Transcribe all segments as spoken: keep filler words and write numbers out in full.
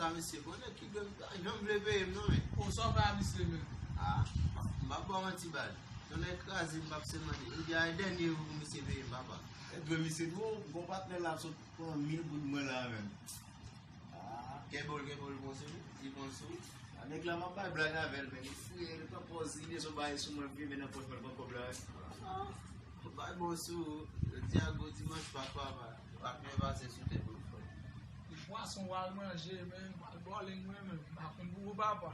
Sa misye, bon, nèg ki dwe m, pa janm vle peye m non, men. O, sa w fè a misye menm? Ah, m p ap ba w manti, baz. Yon nèg kraze m, m p ap se mande. Jodi a e dènye jou pou misye peye m, papa. E dwe misye tou, gon patnè la sot pran mil goud mwen la menm. Ah, kenbe l, kenbe l, bon, se li, li pran sou. A nèg la, m ap bay blag avè l, men li fouye, li pran pòz, li bezwen bay sou mwen, li men nan pòch mwen, li pran kòb la. Ah, bay bon sou, jodi a gwo dimanch Pak, papa. Pak mwen pase sou tèt ou, frè. E pwason w al manje, men, w al bòleng mwen menm, m pa konn pou ou, papa.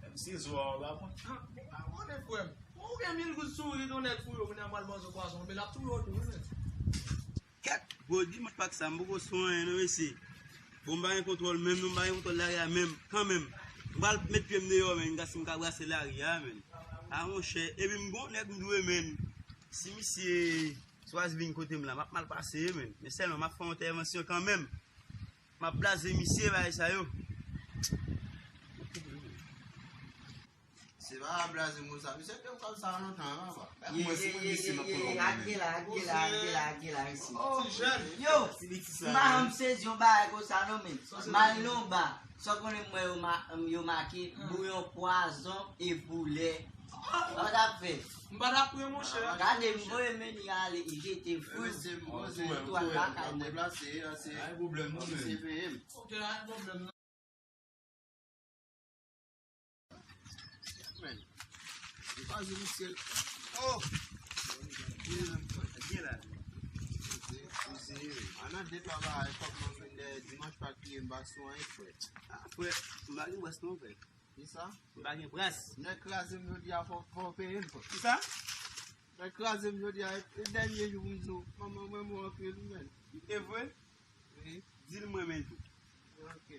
Menm se zwa w pa konn. Ah, ou pa konnen, frè m. Ou gen mil goud sou ou, li gon nèg fouye w, kounye a m al manze pwason, men l ap touye w tou, wi, men. Kèt, gwo dimanch Pak sa, m poko sou anyen non, mesye. Bon, m pa gen kontwòl menm, non, m pa gen kontwòl lari a menm, kanmenm. M pral met pye m deyò, men, gade si m ka brase lari a, men. A, monchè, epi m gon nèg m dwe, men. Si misye chwazi vin kote m la, m ap mal pase, men. Men sèlman, m ap fè yon entèvansyon kanmenm. M ap blaze misye, bagay sa yo. Se pa blaze moun sa. Misye te konn sa lontan, papa. Ye, ye, ye, ye, ye, ye, ak de la, ak de la, ak de la, ak de la, isi. Oh, ti jèn. Yo, ti piti sa, m pa janm sezi yon bagay konsa non, men. Mal lonba. Sa w konnen mwen yo ma-, yo make bouyon pwazon e poulè. Sa w t ap fè? M pa t ap pran, monchè. Gade, m voye meni ale, jete fou. Tou al lakay mwen. Deplase, se pwoblèm nou, men. Ok, pa gen pwoblèm non. Men, li pa di misye. Oh! Gen la. Poze, poze. Ann nan de twa bagay, fòk mwen vin dèyè dimanch pa kriye m pa sou anyen, frè. Ah, frè, m pa gen bras non, frè. Kisa? M pa gen bras. Nèg kraze m jodi a, fò, fò w peye m, frè. Kisa? Nèg kraze m jodi a, e, e dènye jou pou m di w, manman mwen mò anpil, men. E vre? Wi. Di l mwen menm tou. Ok.